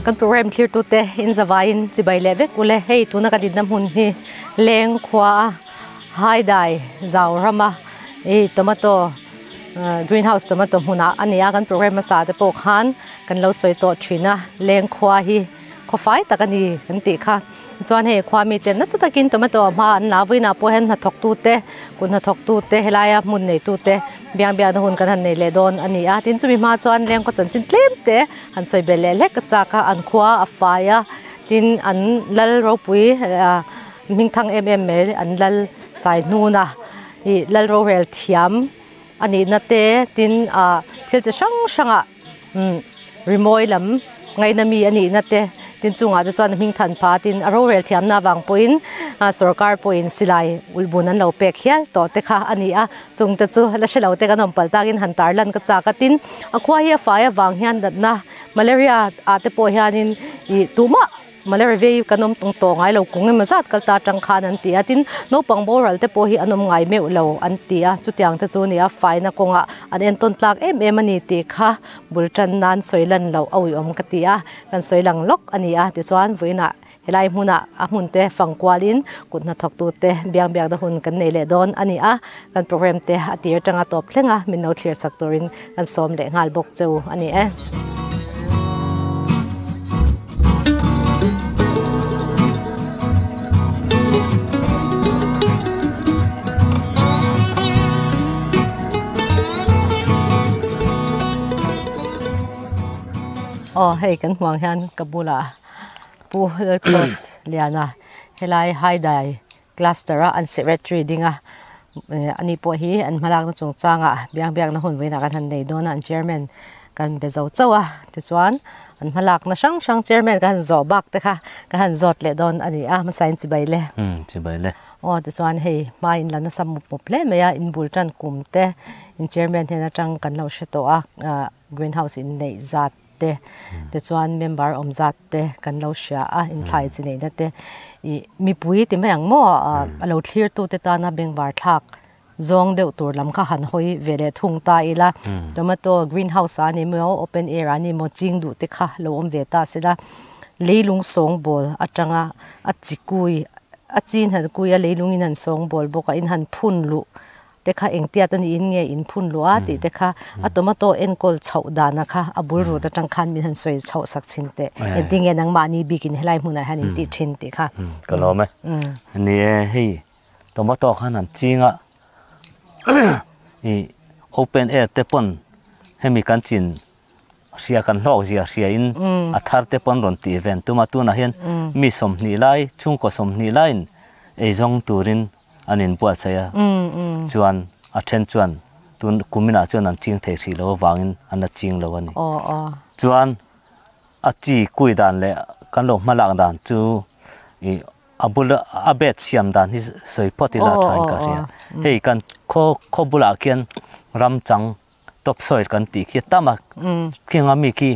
Kan program thlirtute in zavaiin chibai leh vek ule. Hei tuna ka dinna hmun hi leng khua a haidai zau rama i tomato greenhouse tomato hmunah a ni a. Kan program hmasa te pawh khan kan lo sawi tawh thin a, leng khua hi khawfai tak a ni kan tih kha. Chuan hei khua mite nasa takin tomato a hma an la vawiinah pawh hian hnathawktute kut hnathawktute helaia hmun neitute biang biakna hun kan han nei leh dawn a ni a. Tin chumi hma chuan lengkaw chanchin tlem te han sawi belh leh hlek a chak a, an khua a fai a, tin an lal ropui ah hming thang em em mai an lal sai hnuna ih lal rorel thiam a nihna te tin ah thil chi hrang hrangah umm rimawi lam ngaina mi a nihna te tin chungah te chuan a hming than pha tin a rorel thiamna avang pawhin ah sorkar pawhin silai ulhbun an lo pek hial tawh te kha a ni a chung te chu la hre lo te kan awm palh takin han tar lan ka chak a tin a khua hi a fai avang hian natna malaria ah te pawh hianin ih tumah Malaria vei kan awm tung tawh ngai lo kung emaw zat kal ta atang khan an ti a, tin naupang boral te pawh hi an awm ngai meuh lo an ti a, chutiang te chu a ni a, faina kawngah an entawn tlak em em a ni tih kha bul tan nan sawi lan loh a uiawm ka ti a, kan sawi lang lawk a ni a, tichuan vawiinah helai hmunah a hmun te fang kualin kut hnathawktu te biang biakna hun kan nei leh dawn a ni a, kan program te a tir atanga tawp thleng a, min lo thlir chak turin kan sawm leh nghal bawk che u a ni e. Aw hei kan hmuang hian ka bulah Pu Lalcross Liana helai Haidai Cluster a an secretary ding a ani pawh hi an hmalakna chungchangah biang biakna hun vawiinah kan han nei dawn a an chairman kan be zo chauh a tichuan an hmalakna hrang hrang chairman kan han zawh bak te kha kan han zawt leh dawn a ni a hmasa in chibai le chibai le aw tichuan hei hma in la nasa mup mup hle mai a in bul tan kum te in chairman hnen atang kan lo hre tawh a ah greenhouse in neih zat te tichuan member awm zat te kan lo hria a inthlai chi neihna te ih mipui ti mai ang maw a lo thlir tu te tana bengvar thlak zawng deuh tur lam kha han hawi ve leh thung ta ila tomato green house ah a ni maw open air ah a ni maw ching duh te kha lo awm ve ta sela leilung sawngbawl atanga a chi kui a chin han kui a leilung in han sawngbawl bawk a in han phun luh te kha engtiat a niin nge in phun luh a tih te kha a tomato enkawl chhoh dana kha a bul rut atang khan min han sawi chhoh sak thin teh engtin nge nangmahni bikin helai hmunah hian in tih thin tih kha. Ka lawm e. Ni e hei tomato khan an ching a ih open air te pawn hemi kan chin hria kan hlawk zia hria in a thar te pawn rawn tih ven tum a tunah hian mi 20 lai chhungkaw 20 laiin eizawng turin an inbuatsaih a, chuan a then chuan tun kuminah chuan an ching thei hrih lo avangin an la ching lo a ni. Chuan a chi kui dan leh kan lo hmalak dan chu ih a bul a bed siam dan hi sawi phawt ila a thain ka hria. Hei kan khaw khaw bulah khian ram chang top soil kan tih khi a tam a, khing a mi khi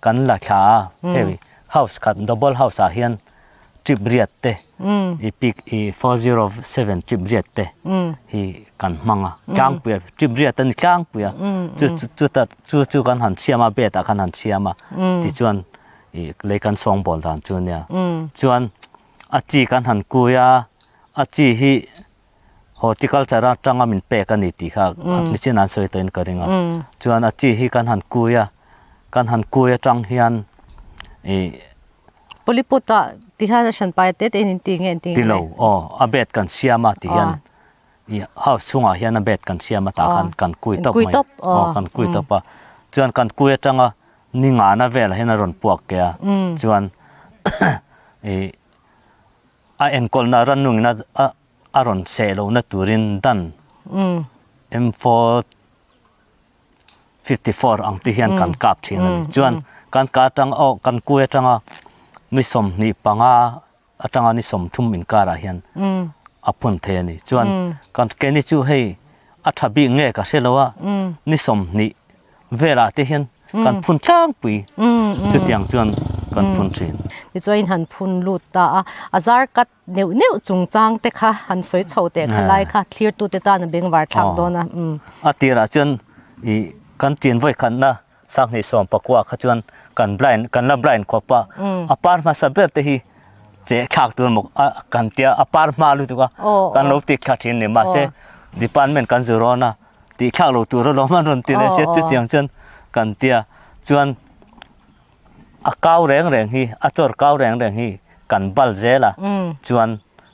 kan la thla a, hei house khat double house ah hian trip riat te i pik i 407 trip riat te hi kan hmang a tlangpui a trip riat a ni tlangpui a chu chu ta chu chu kan han siam a bed ah khan han siam a tichuan ih lei kan sawngbawl dan chu ania chuan a chi kan han kui a a chi hi Horticulture atanga min pek a ni tih kha nichin an sawi tawhin ka ring a. Chuan a chi hi kan han kui a, kan han kui atang hian ih. Poliput ah ti hian a hran pai te te in in ti nge in ti nge? Ti lo aw, a bed kan siam a ti hian ih house chhungah hian a bed kan siam a tah khan kan kui tawp mai aw kan kui tawp a. Chuan kan kui atanga ni ngana velah hian a rawn puak ke a, chuan ih. A enkawlna rannungin a a rawn seh lohna turin dan M454 ang te hian kan kap thin a ni. Chuan kan ka atang aw kan kui atanga ni 25 atanga ni 30 inkarah hian a phun thei a ni. Chuan kan keini chu hei a tha bik nge ka hre lo a, ni 20 velah te hian kan phun tlangpui chutiang chuan kan phun thin. Tichuan in han phun lut ta a, a zar kat neuh neuh chungchang te kha han sawi chho teh kha lai kha thlirtu te tan a bengvar thlak dawn a. A tirah chuan ih kan chin vawi khatna sanghnih sawm pakua kha chuan. Kan blind kan la blind khawp a, a par hmasa ber te hi cheh thlak tur maw a kan tia a par hma lutuk a kan lo ti thla thin ni mahse department kan zu rawn a tih thlak lo tur alawm an rawn ti leh sia chutiang chuan kan tia chuan a kau reng reng hi a chawr kau reng reng hi kan bal zel a chuan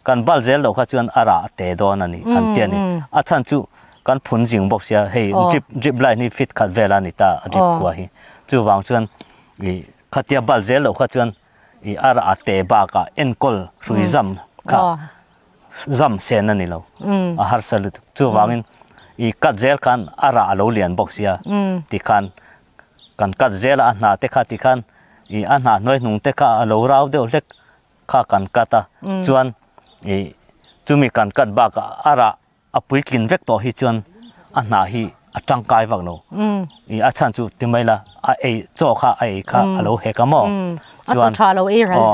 kan bal zel loh kha chuan a rah te dawn a ni an ti a ni a chhan chu kan phun zing bawk sia hei drip drip line hi fit khat vel a ni ta a drip kua hi chuvang chuan ih khatia bal zel loh kha chuan ih a rah te bakah enkawl hrui zam kha zam sen a ni lo a harsa lutuk chuvangin ih cut zel khan a rah a lo lian bawk sia tikhan kan cut zel a a hna te kha tikhan ih a hna hnuai hnung te kha a lo rau deuh hlek kha kan cut a chuan ih chumi kan cut bakah a rah a puitlin vek tawh hi chuan a hnah hi a tangkai vak lo ih a chhan chu ti mai la a ei chaw kha a ei kha a lo hek a maw chuan aw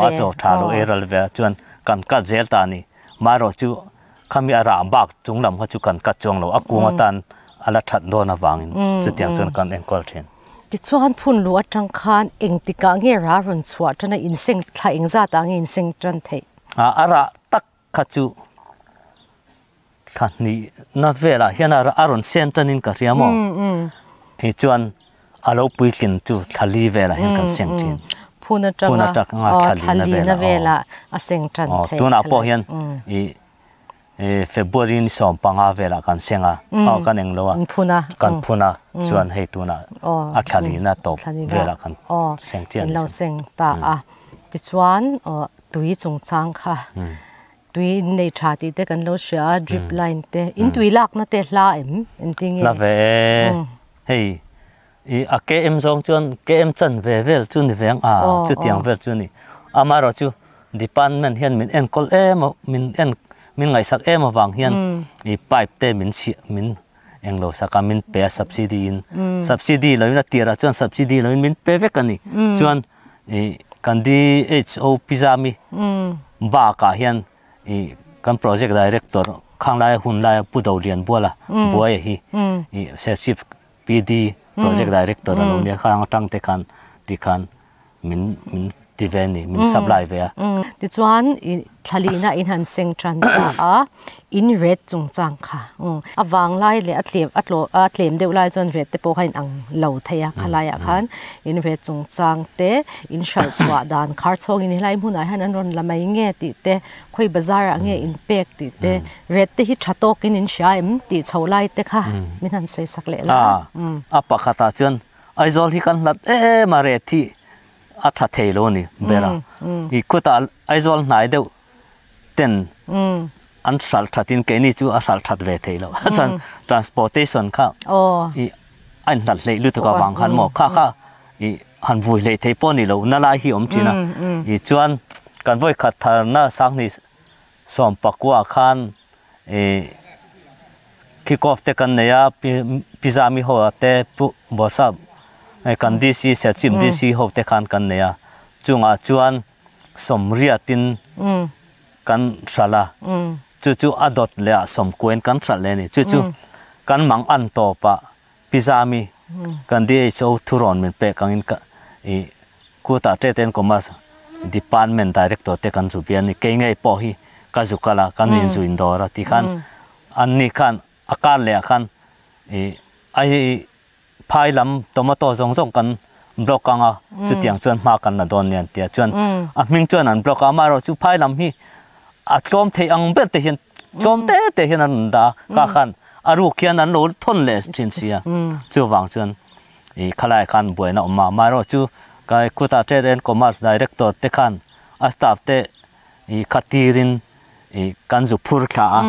a chaw tha lo ei ral ve a chuan kan cut zel ta a ni maherawh chu khami a rah bak chung lam kha chu kan cut chuang lo a kung atan a la that dawn avangin chutiang chuan kan enkawl thin. Tichuan phun luh atang khan engtikah nge rah rawn chhuah tan a inseng thla engzatah nge inseng tan theih? A rah tak kha chu thla hnih na velah hian a rawn sen tanin ka hria maw? Hei chuan a lo puitlin chu thla li velah hian kan seng thin. Phun atanga thla li na velah a seng tan theih. Tunah pawh hian ih February ni 15 velah kan seng a, kan eng lo a, kan phun a, chuan hei tunah a thla li na tawp velah kan seng chiah a ni. Lo seng ta a, tichuan tui chungchang kha tui in nei tha tih te kan lo hria a, drip line te, in tui lakna te hla em engtin nge? Hla ve e, hei i a KM zawng chuan KM chan ve vel chu ni ve ang a, chutiang vel chu a ni. Amaherawhchu department hian min enkawl em a, min en min ngaihsak em avang hian i pipe te min chhiah min englo sak a min pe a subsidy in, subsidy loin a tirah chuan subsidy loin min pe vek a ni. Chuan ih kan DHO Pizami bakah hian ih kan project director khang laia hun laia Pu Dolian Buala buaia hi ih Serchhip PD project director a lo nia khang atang te khan tikhan min min ti ve a ni min supply ve a. Tichuan i thlalihna in han seng tan ta a, in ret chungchang kha a vang lai leh a tlem a tlawh a tlem deuh lai chuan ret te pawh kha in ang lo thei a khalai ah khan in ret chungchang te in hralh chhuah dan khar chhawng in helai hmunah hian an rawn la mai nge tih te khawi bazar ah nge in pek tih te ret te hi tha tawk in in hria em tih chho lai te kha min han sawi sak leh la. A pakhatah chuan Aizawl hi kan hlat em a ret hi a tha thei lo a ni ber a i khutah Aizawl hnai deuh ten an hralh that in keini chu a hralh that ve thei lo a chuan transportation kha i a inhlat hleih lutuk avang khan maw kha kha i han vui hleih thei pawh a ni lo na lai hi a awm thin a i chuan kan vawi khat tharna sanghnih 19 khan i kick off te kan nei a pizza mi ho te pu bawrhsap kan DC Serchhip DC ho te khan kan nei a chungah chuan 80 in kan hralh a, chu chu a dawt leh ah 90 in kan hralh leh a ni. Chu chu kan mang an tawp ah pizza mi kan DHO thurawn min pek angin ka ih kutah Trade and Commerce Department Director te kan zu bia a ni. Kei ngei pawh hi ka zu kal a, kan inzu indawr a ti khan an ni khan a kar leh ah khan ih a phai lam tomato zawng zawng kan block anga chutiang chuan hma kan la dawn nia an ti a chuan a hming chuan an block a amaherawh chu phai lam hi a tlawm theih ang ber te hian tlawm te te hian an rawn dah a kha khan a ruk hian an lo thawn leh thin si a chuvang chuan ih khalai khan buaina a awm a amaherawh chu kai khutah Trade and Commerce Director te khan a staff te ih kha tirin ih kan zu phur thla a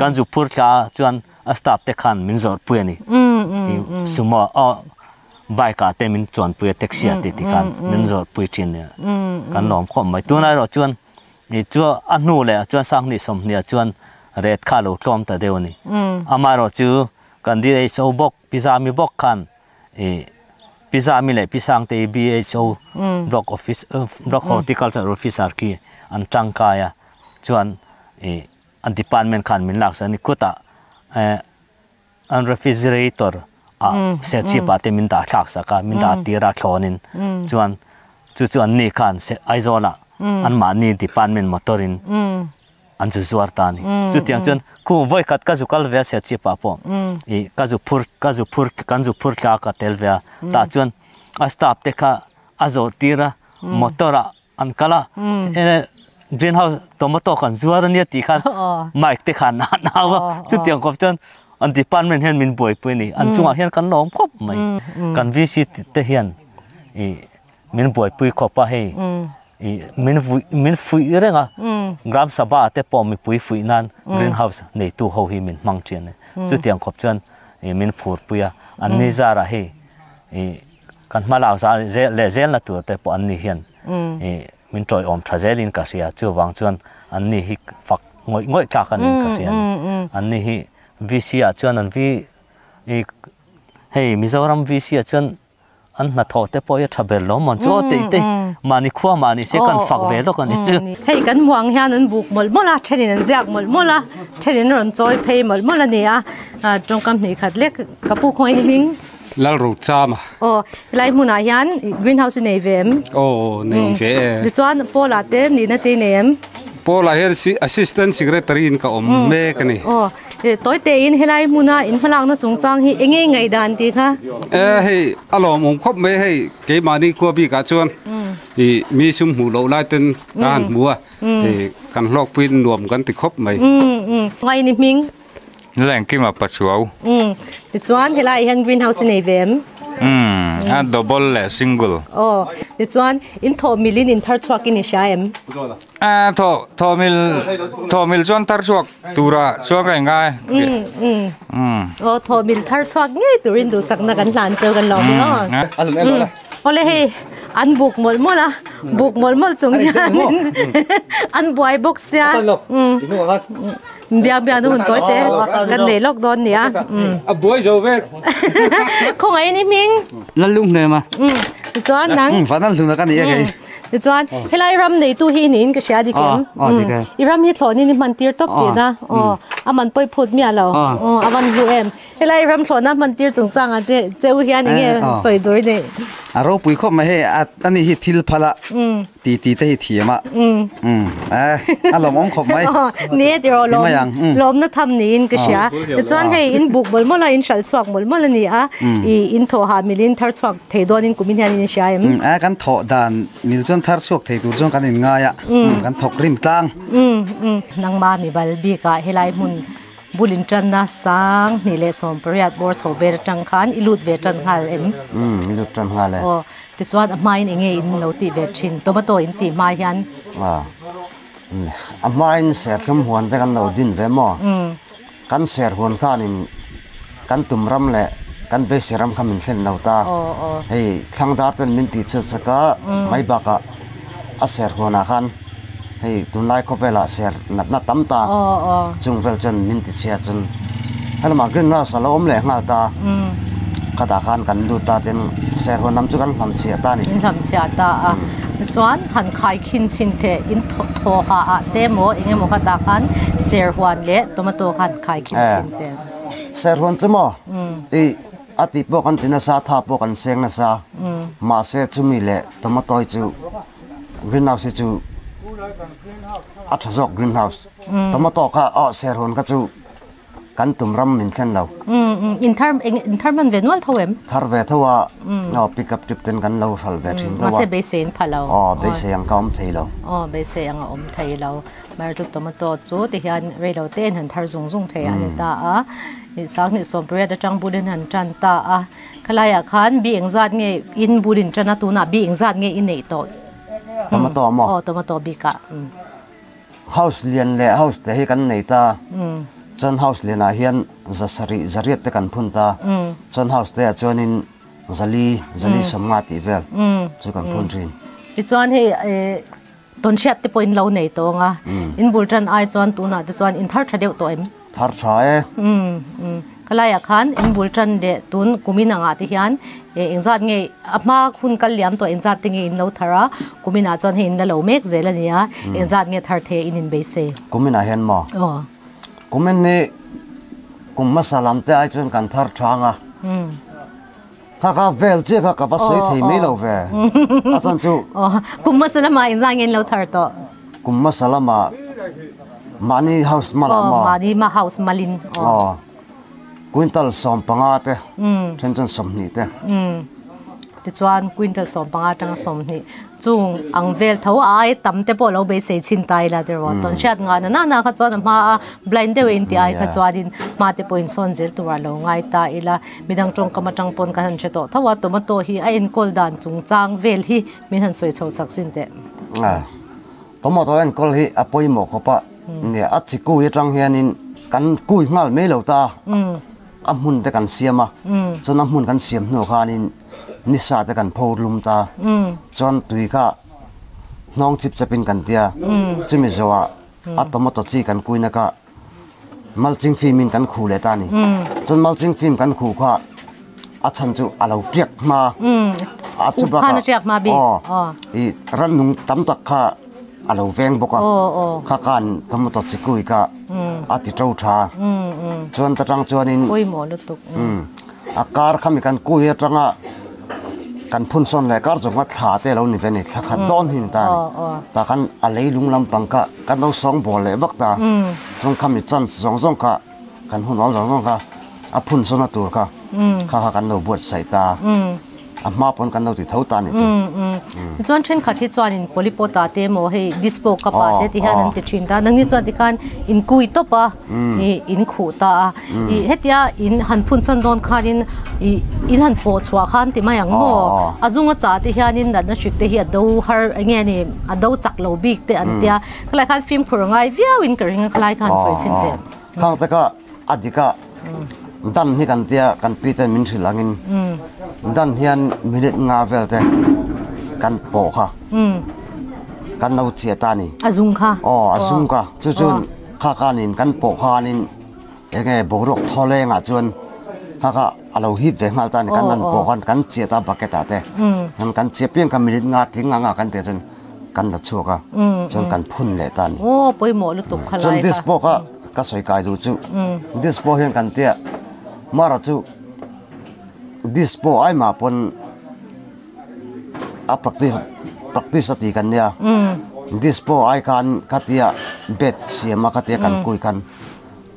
kan zu phur thla a chuan a staff te khan min zawrh pui a ni ih sumo aw Bike ah te min chuanpui a taxi ah te ti khan min zawrhpui thin nia kan lawm khawp mai. Tunah erawh chuan ih chu a hnu leh ah chuan 2020 ah chuan ret kha a lo tlawm ta deuh a ni. Amaherawh chu kan DHO bawk Pi Zami bawk khan ih Pi Zami leh Pi Sangtei BHO Block Office Block Horticulture Officer khi an tangkai a chuan ih an department khan min laksak a ni kutah eh An refrigerator ah serchhip ah te min dah thlak sak a, min dah tir a thlawnin chuan. Chu chu an ni khan se Aizawlah anmahni department motor in an zu zuar ta a ni. Chutiang chuan khu vawi khat ka zu kal ve a Serchhip ah pawh ih ka zu phur ka zu phur kan zu phur tla ka tel ve a tah chuan a staff te kha a zawh tir a motor ah an kal a e green house tomato kan zuar ania tih khan mic te khan an au a chutiang khawp chuan an department hian min buaipui a ni an chungah hian kan lawm khawp mai kan VC te hian ih min buaipui khawp a hei ih min vui min fuih reng a gram sabha te pawh mipui fuih nan green house neitu ho hi min hmang thin a ni chutiang khawp chuan ih min phurpui a an ni zarah hei ih kan hma lak zah zel leh zelna tur te pawh an ni hian ih min tawiawm tha zelin ka hria chuvang chuan an ni hi fak ngawih ngawih tlak a niin ka hria a ni an ni hi VC ah chuan an vi ih hei Mizoram VC ah chuan an hnathawh te pawh hi a tha ber lo maw chu aw tei te mahni khua mahni se kan fak ve lawk a ni chu. Hei kan hmuh ang hian an buk mawlh mawlh a thenin an ziak mawlh mawlh a thenin an rawn chawi phei mawlh mawlh a ni a tawngkam hnih khat lek ka pu khawngaih ni hming. Lalrochama. Aw helai hmunah hian green house i nei ve em? Aw nei ve e. Tichuan Paula te nihna te i nei em? Paula hian assistant secretary in ka awm mek a ni. Aw tawi tein helai hmuna in hmalakna chungchang hi eng nge ngaihdan tih kha? E hei a lawmawm khawp mai hei keimahni khua bikah chuan ih mi sum hmuh loh lai ten ka han hmu a ih kan hlawkpuiin nuam kan ti khawp mai. Ngai ni hming. Lengkima Pachuau. Umm tichuan helaiah hian green house i nei ve em? Umm a double leh single. Aw tichuan in thawh mil in in thar chhuak in i hria em? A thawh thawh mil thawh mil chuan thar chhuak tura chuan ka ingai. Umm umm aw thawh mil thar chhuak ngei turin duhsakna kan hlan cheu kan lawm e aw. Umm awle hei an buk mawlh mawlh a buk mawlh mawlh chung hianin an buai bawk sia umm. Biak biak na hun tawi te kan nei lawk dawn nia. A buai zo vek. Khawngaih ni hming. Lal lung hnem a. Tichuan nang. Van an hluna ka ni a kei. Tichuan helai ram neitu hi i niin ka hria dik em? I ram hi thlawh nin i hman tir tawp tihna. Aw a man pawi phut miah lo. Aw a van hlu em. Helai ram thlawhna hman tir chungchang ah che cheu hian enge sawi dur i neih? A ropui khawp mai hei a ni hi thil phal a. Ti ti te hi thiam a. A lawmawm khawp mai. Ni e tiraw lawm lawmna tham niin ka hria. Tichuan hei in buk mawlh mawlh a in hralh chhuak mawlh mawlh a ni a. I in thawh hah mil in thar chhuak thei dawnin kumin hian in hria em? A kan thawh dan mil chuan thar chhuak thei tur chuan kan in ngai a. Kan thawk rim tlang. Nangma mival bikah helai hmun bul in tanna sang hnih leh sawm pariat bawr chho vel atang khan i lut ve tan nghal em? I lut tan nghal e. Aw, tichuan a hmain eng nge in lo tih ve thin? Tomato in tih hma hian? A hmain serthlum huan te kan lo din ve maw? Kan ser huan khanin kan tum ram leh kan beisei ram kha min thlen lo ta. Hei thlang dar ten min tih chhiat chak a, mai bakah a ser huanah khan hei tunlai khawvelah ser natna tam ta chung vel chuan min ti chhia chuan helamah green house a lo awm leh nghal ta. Khatah khan kan lut ta tin ser huan lam chu kan hlam chhiah ta a ni. In hlam chhiah ta a, tichuan han khai khin chhin teh in thaw ha ah te maw eng emaw khatah khan ser huan leh tomato khan khai khin chhin teh. Ser huan chu maw i a tih pawh kan ti nasa tha pawh kan seng nasa mahse chumi leh tomato hi chu green house hi chu a tha zawk green house tomato kha aw ser huan kha chu Kan tum ram min thlen lo. In thar in thar hman ve nual tho em? Thar ve tho a, aw pick up trip ten kan lo hral ve thin tho a. Mahse beisei in pha lo. Aw beisei ang ka awm thei lo. Aw beisei ang a awm thei lo. Mar chu tomato chu ti hian rei lo te in han thar zung zung thei a ni ta a. Sanghnih sawm pariat atang bul in han tan ta a. Khalaiah khan bi engzat nge in bul in tan a tunah bi engzat nge i neih tawh? Tomato maw? Aw tomato bikah. House lian leh house te hi kan nei ta. Chuan house lianah hian za sarih zariat te kan phun ta. Chuan house te ah chuanin zali zali sawmnga tih vel chu kan phun thin. Tichuan hei tawnhriat te pawh in lo nei tawng a, in bul tan ai chuan tunah te chuan in thar tha deuh tawh em? Thar tha e. Khalaiah khan in bul tan leh tun kumin angah te hian engzat nge a hma hun kal liam tawh engzat te nge in lo thar a, kuminah chuan hei in la lo mek zel a ni a, engzat nge thar the in inbeisei? Kuminah hian maw? Aw. Kumin hi kum hmasa lam te ai chuan kan thar thang a. Kha kha vel chiah kha ka va sawi thei mai lo ve. A chan chu. Aw, kum hmasa lamah inzah nge in lo thar tawh? Kum hmasa lamah mahni house malah maw? Aw, mahni ma house malin. Aw, quintal 15 te, then chuan 20 te. Tichuan quintal 15 atanga 20 chung ang vel tho a ai tam te pawh lo beisei chhin ta ila ti rawh. Tawn hriat nghah na nana kha chuan a hma a blind deuh in tih ai kha chuanin hma te pawh insawn zel turah lo ngai ta ila. Midang tawngkam atang pawn kan han hre tawh tho a, tomato hi a enkawl dan chungchang vel hi min han sawi chho chak sin teh. Tomato enkawl hi a pawimawh khawp a, nia a chi kui atang hianin kan kui nghal mai lo ta a, a hmun te kan siam a, chuan a hmun kan siam hnu khanin nisa te kan pho lum ta, chuan tui kha hnawng chip chepin kan tia, chumi zawhah a tomato chi kan kuina kha Mulching film in kan khuh leh ta a ni. Chuan mulching film kan khuh kha a chhan chu a lo tiak hma. A chu bakah aw i rannung tam tak kha a lo veng bawk a. Kha khan tomato chikui kha a ti to tha. Chuan ta tang chuanin a kar khami kan kui atanga kan phun sawn leh kar zawng kha thla te lo ni ve a ni. Thla khat dawn hi a ni ta a ni. Tah khan a leilung lampang kha kan lo sawng bawl leh vak ta. Chuan khami chance zawng zawng kha kan hun awm zawng zawng kha a phun sawn a tur kha kha kha kan lo buatsaih ta. A hma pawn kan lo ti tho ta a nih chu. Chuan thenkhat hi chuanin polypot ah te emaw hei dispo cup ah te ti hian an ti thin ta. Nangni chuan tikhan in kui tawp a, ih in khuh ta a. Ih hetia in han phun sawn dawn khanin ih in han pawh chhuah khan ti mai ang maw? A zunga chah te hianin natna hrik te hi a do har eng nge ni a do chak lo bik te an tia. Khalai khan fimkhur a ngai viauin ka ring a khalai khan sawi chhin teh. Khang te kha a dik a dan hi kan tia kan pi ten min hrilh angin dan hian minute nga vel te kan pawh kha kan lo chiah ta a ni. A zung kha. Aw a zung kha chu chu kha khanin kan pawh khanin enge boruak thaw lengah chuan kha kha a lo hip ve nghal ta a ni kan han pawh khan kan chiah ta bucket ah te kan chiah piang kha minute nga tling anga kan tih chuan kan la chhuak a chuan kan phun leh ta a ni. Aw pawimawh lutuk kha lai kha. Chuan dish pawh kha ka sawi kai duh chu dish pawh hian kan tia mara chu dish pawh ai mah pawn a practice practice a ti kan nia dish pawh ai khan kha tia bed siam a kha tia kan kui khan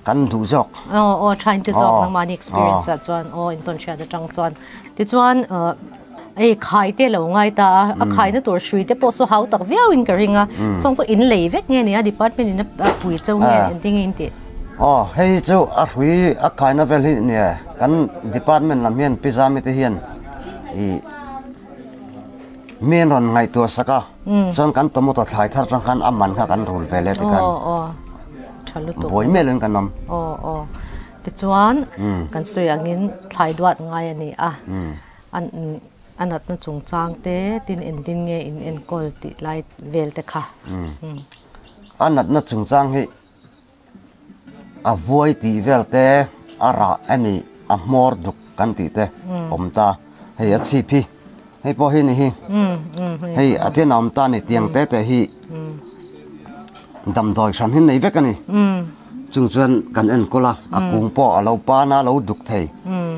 kan duh zawk. Aw aw tha in ti zawk nangmahni experience ah chuan aw intawn hriat atang chuan tichuan Ei khai te lo ngai ta a, a khaina tur hrui te pawh saw hau tak viau in ka ring a, chuang chu in lei vek nge ni a department in a pui cheu nge engtin nge in tih? Aw hei hi chu a hrui a khaina vel hi nia kan department lam hian Pi Zami te hian ih mi an rawn ngaihtuah sak a, chuan kan tomato thlai thar atang khan a man kha kan rul ve leh tikhan buai miah loin kan awm. Aw aw tichuan kan sawi angin thlai duat ngai a ni a. A natna chungchang te tin engtin nge in enkawl tih lai vel te kha. A natna chungchang hi a vuai tih vel te, a rah emi a hmawr duk kan tih te awm ta. Hei a chhip hi, hei pawh hi ni hi, hei a tian a awm ta a ni tiang te te hi damdawi hran hi nei vek a ni. Chung chuan kan enkawl a, a kung pawh a lo pan a, a lo duk thei.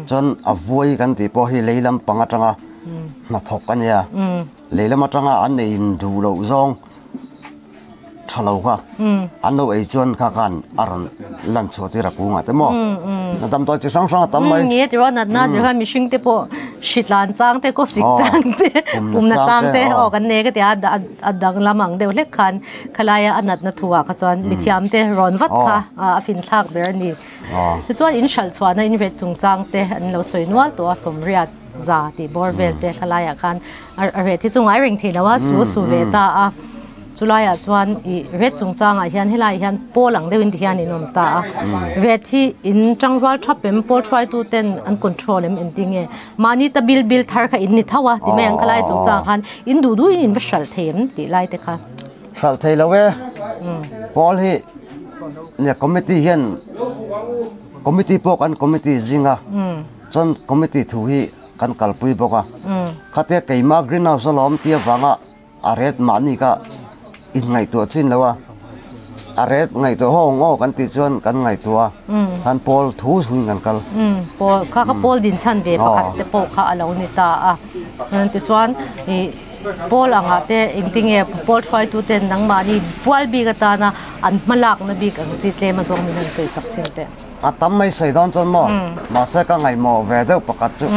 Chuan a vuai kan tih pawh hi lei lampang atanga hnathawk a nia. Lei lam atanga an ei in duh loh zawng tha lo kha an lo ei chuan kha khan a rawn lan chhuah tir a kungah te maw. Damdawi chi hrang hrang a tam mai. Nge tiraw natna chi khan mihring te pawh hritlan chang te, kawsik chang te, pumna chang te aw kan nei ka ti a, a danglam ang deuh hlek khan. Khalaia a natna thuah kha chuan mithiam te rawn vat kha a finthlak ber a ni. Tichuan in hralh chhuahna in ret chungchang te an lo sawi nual tawh a, sawmriat za tih bawr vel te thlalaiah khan a ret hi chu ngai reng thei lo a, su su ve ta a. Chulaiah chuan ih ret chungchangah hian helaiah hian pawl ang deuhin ti hian in awm ta a. Ret hi in tangrual thap em, pawl hruaitu ten an control em engtin nge? Mahni ta bil bil thar kha in ni tho a ti mai ang khalai chungchangah khan in duh duhin in va hralh thei em tih lai te kha. Hralh thei lo e. Pawl hi nia committee hian committee pawh kan committee zing a chuan committee thu hi kan kalpui bawk a. Khatia keima green house alawm tia vanga a ret mahni kha inngaihtuah chin lo a. A ret ngaihtuah ho ang aw kan tih chuan kan ngaihtuah a, khan pawl thu thuin kan kal. Umm pawl kha kha pawl din chhan ve pakhat te pawh kha a lo ni ta a. Tichuan ih pawl angah te engtinge pawl hruaitu ten nangmahni pual bik atana an hma lakna bik ang chi tlem azawng min han sawi sak chin teh. A tam mai sawi dawn chuan maw mahse ka ngaihmawh ve deuh pakhat chu.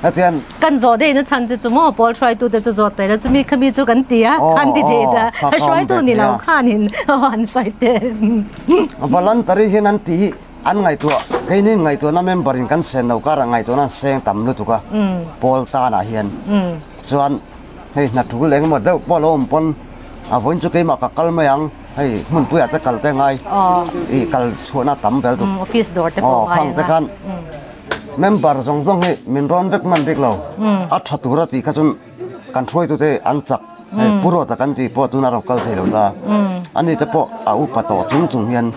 Hetian. Kan zawh daih na chhan che chu maw pawl hruaitu te chu zawt taih la chumi khami chu kan ti a khan ti thei ta hruaitu ni lo khanin an sawi te. Voluntary hian an ti hi an ngaihtuah keini ngaihtuahna member in kan sen lo karah ngaihtuahna an seng tam lutuk a pawl tanah hian chuan hei hna tul eng emaw deuh pawh a lo awm pawn a vawiin chu keimah ka kal mai ang hei hmunpuiah te kal te ngai ih kal chhuahna tam vel tuk office dawr te pawh ngai ang a. Member zawng zawng hi min rawn vek hman bik lo. A tha tur a tih kha chuan kan hruaitute an chak. Hei Pu Ruata kan tih pawh tuna rawn kal thei lo ta. Ani te pawh a upa tawh chung chung hian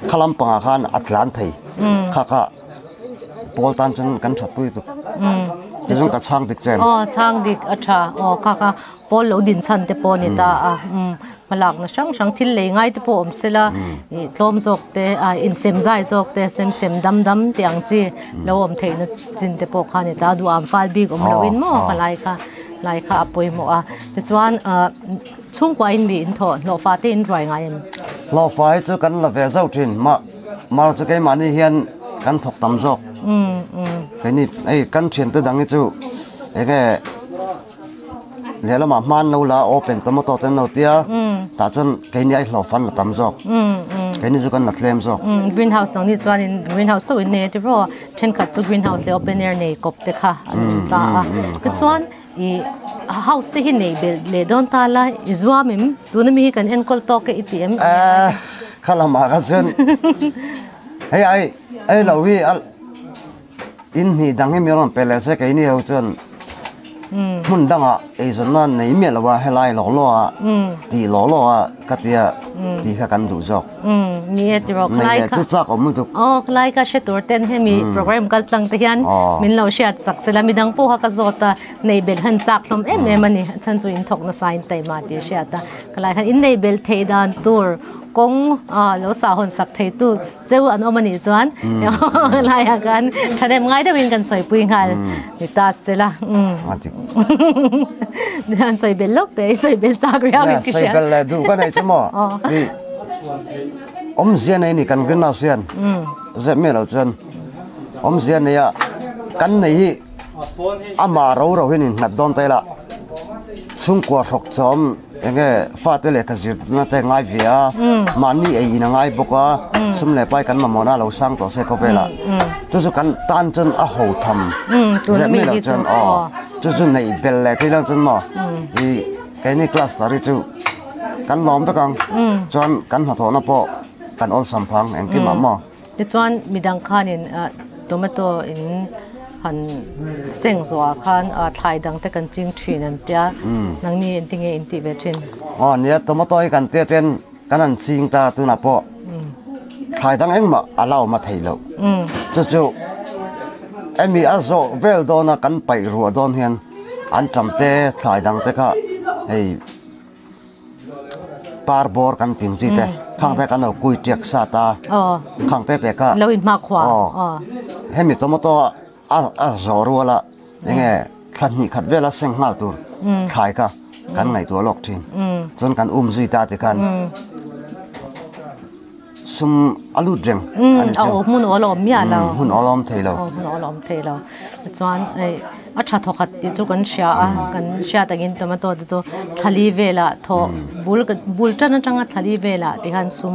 kha lampangah khan a tlan thei. Kha kha pawl tan chuan kan thatpui tuk. Tichuan ka chhang dik chen. Aw chhang dik a tha. Aw kha kha Pawl lo din chhan te pawh a ni ta a, hmalakna hrang hrang thil lei ngai te pawh awm sela ih tlawm zawk te ah insem zai zawk te sem sem dam dam tih ang chi lo awm theihna chin te pawh kha a ni ta a, duham fal bik awm loin maw ka lai kha lai kha a pawimawh a, tichuan ah chhungkua in mi in thawh hlawhfa te in ruai ngai em? Hlawhfa hi chu kan la ve zauh thin mah mar chu keimahni hian kan thawk tam zawk keini hei kan thiante dang hi chu enge. Lehlamah hman lo la open tomato te an lo tia tah chuan keini a i hlauh fan la tam zawk keini chu kan la tlem zawk. Green house ang ni chuanin green house chauh in nei a ti rawh thenkhat chu green house leh open air nei kawp te kha an awm ta a tichuan ih house te hi nei belh leh dawn ta la i zuam em tuna mi hi kan enkawl tawk e i ti em. Kha lamah kha chuan hei ai ei lo hi a. In hnih dang hi mi rawn pe leh se keini ho chuan hmun dangah eizawnna nei miah lo a helai lawk lawk a tih lawk lawk a ka tia tih kha kan duh zawk. Ni e tiraw Nei leh chu chak awm lutuk. Aw khalai ka hre tur ten hemi program kal tlang te hian min lo hriat sak sela midang pawh kha ka zawt a nei belh han chak hlawm em em a ni a chhan chu in thawk nasa in taima tih a hriat a khalai khan in nei belh theih dan tur kawng lo sah hawn sak thei tu Cheu an awm a nih chuan laiah khan thahnem ngai deuhin kan sawipui nghal ni ta che la. An sawi bel lawk teh i sawi bel chak riau in ka hria. Sawi bel leh duh ka nei chu maw. Awmzia nei ni kan green house hian zep miah lo chuan awmzia nei a kan nei hi amah ro ro hian innghat dawn ta ila chhungkua hrawk chawm Enge fate lehkha zirna te ngai ve a, mahni ei in a ngai bawk a, sum leh pai kan mamawhna a lo sang tawh se khawvelah. Chu chu kan tan chuan a ho tham zep mai loh chuan aw chu chu neih bel leh thil ang chuan maw ih keini class tar hi chu kan lawm vek ang chuan kan hnathawhna pawh kan awlsam phang engkim ah maw. Tichuan midang khanin tomato in han seng zawhah khan thlai dang te kan ching thin an tia, nangni engtinge in tih ve thin? Aw nia, tomato hi kan tia ten kan han ching ta tunah pawh thlai dang engmah a la awm a theih loh. Chu chu hemi a zawh vel dawna kan paih ruah dawn hian an tam te thlai dang te kha hei Par bawr kan ting chi te khang te kan lo kui tiak sa ta khang te te kha lo in hma khua hemi tomato a a zawh rual a enge thla hnih khat vel a seng nghal tur thlai kha kan ngaihtuah lawk thin chuan kan um zui ta ti khan sum a lut reng a ni chu. Hmun awl a awm miah lo. Hmun awl a awm thei lo. Hmun awl a awm thei lo. Chuan hei a tha thawkhat tih chu kan hria a, kan hriat angin tomato te chu thlali velah thaw bul bul tan atanga thlali velah ti khan sum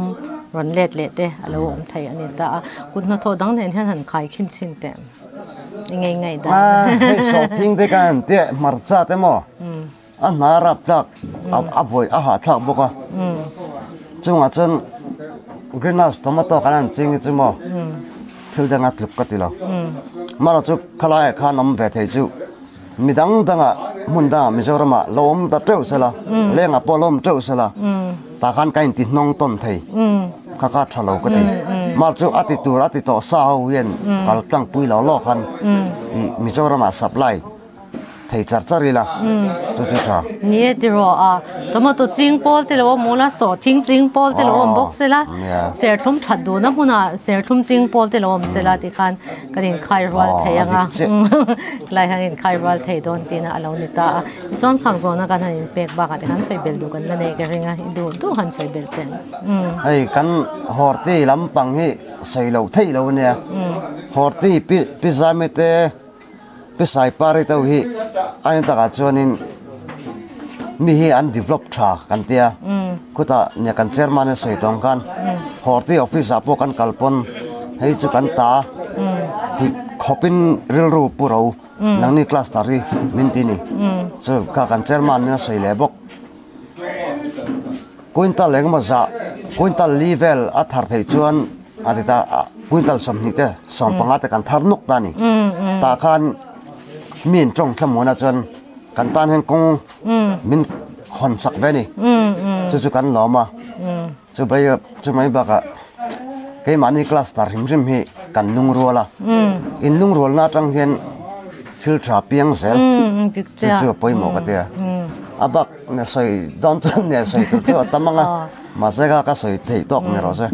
rawn let leh te a lo awm thei a ni ta a. Kut hnathawh dang nen hian han khai khin chhin teh ngei ngei dan. Hei sawhthing te khan teh hmarcha te maw? A hna rap tlak a buai a hah thlak bawk a, chungah chuan green house tomato kan han ching hi chu maw thil danga tluk ka ti lo. Mara chu khalaiah khan awm ve thei chu mi dang dangah hmun dangah Mizoramah lo awm ta teuh sela, lengah pawh lo awm teuh sela tah khan ka inti hnawng tawn thei kha kha tha lo ka ti. Mara chu a ti tur a ti tawh sa ho hian kal tlangpui lo lawk khan ih Mizoramah supply. Thei char char ila chu chu tha. Ni ti ro a tomato ching pawl te lo mu la so thing ching pawl te lo awm bawk sela serthlum that du na hmuna serthlum ching pawl te lo awm sela ti khan kan in khai rual thei anga lai hang in khai rual thei dawn tina alo ni ta a chuan khang zawna kan han in pek bakah te khan sawi bel du kan la nei ka ringa i du du han sawi bel ten. Hei kan horti lampang hi sawi lo thei lo ania horti pi pi zame te Pi Saipari to hi a en takah chuanin mi hi an develop tha kan tia khutah nia kan chairman a sawi tawng khan Horti office ah pawh kan kal pawn hei chu kan ta ti khawpin rilru pu ro nangni cluster hi min ti ni chu kha kan chairman in a sawi leh bawk quintal engemaw zah quintal li vel a thar theih chuan. A ti ta a quintal 20 te 15 te kan thar nuk ta ni tah khan mi in tawng thlamuan ah chuan kan tan hian kawng min hawn sak ve ni chu chu kan lawm a chu bai chu mai bakah keimahni cluster hrim hrim hi kan lungrual a in lungrual na atang hian thil tha piang zel chu chu a pawimawh ka tia a bak ne sawi dawn chuan ne sawi tur chu a tam ang a. Mahse kha ka sawi theih tawk ni rawh se.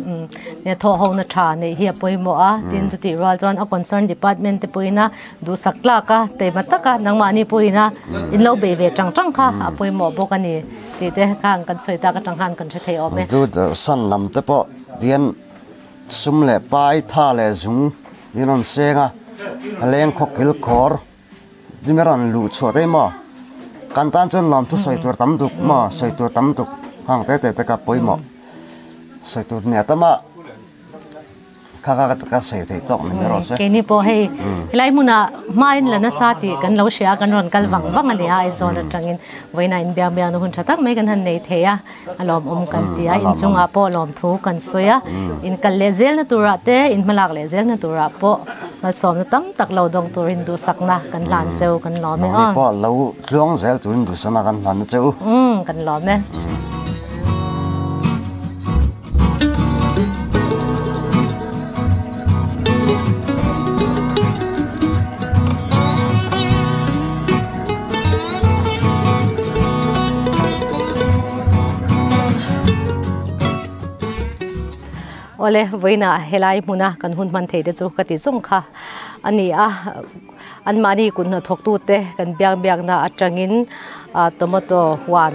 Nia thawh ho na tha neih hi a pawimawh a, tin chutih rual chuan a concern department te pawhin a duhsak tlak a, taima tak a, nangmahni pawhin a in lo bei ve tang tang kha a pawimawh bawk a ni tih te khan kan sawi tak atang khan kan hre thei awm e. Chu san lam te pawh tihian sum leh pai tha leh zung in rawn seng a, leng khaw kil khawr tin a rawn luh chhuah daih maw? Kan tan chuan lawmthu sawi tur tam duk maw? Sawi tur tam duk hang te te te ka pawimawh sawi tur nia tam a kha kha ka sawi theih tawk ni mai rawh se. Keini pawh hei helai hmunah hmain la nasa tih kan lo hria kan rawn kal vang vang a nia Aizawl atangin vawiinah inbiak biakna hun tha tak mai kan han nei thei a. A lawmawm kan ti a, inchungah pawh lawmthu kan sawi a, inkal leh zelna turah te, inhmalak leh zelna turah pawh malsawmna tam tak lo dawng turin duhsakna kan hlan cheu kan lawm e aw. Nangni pawh lo tluang zel turin duhsakna kan hlan na cheu. Umm kan lawm e. Awle, vawiinah helai hmuna kan hun hman thei te chu ka ti zawng kha a ni a, anmahni kut hnathawktute kan biak biakna atangin tomato huan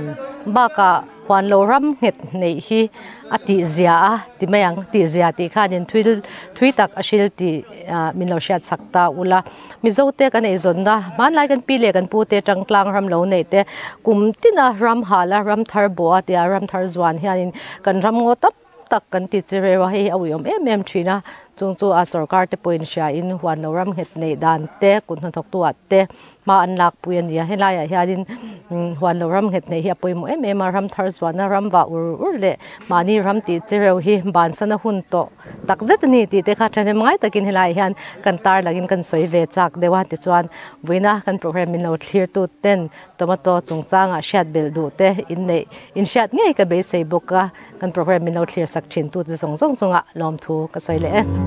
bakah huan lo ram nghet neih hi a tihzia a ti mai ang, tihzia tih khanin thil thui tak a hril tih min lo hriat chak ta ula. Mizote kan eizawnna, hmanlai kan pi leh kan pute tangtlang ram lo neih te, kum tina ram hala ram thar bawh a tia ram thar zuan hianin kan ram ngaw tam tak kan ti chi reu a, hei hi a uiawm em em thin a, chung chu a sorkar te pawhin hriain huan lo ram nghet neih dan te, kut hnathawktu ah te hma an lakpui a ni a, helaiah hianin huan lo ram nghet neih hi a pawimawh em em a, ram thar zuanna ram vah ur ur leh mahni ram tih chi reu hi bansana hun tawh tak zet a ni tih te kha thahnem ngai takin helaiah hian kan tarlangin kan sawi ve chak deuh a, tichuan vawiina kan program min lo thlir tu ten tomato chungchangah hriat belh duh te inneih inhriat ngei ka beisei bawk a, kan program min lo thlir sak thin tu te zawng zawng chungah lawmthu ka sawi leh e.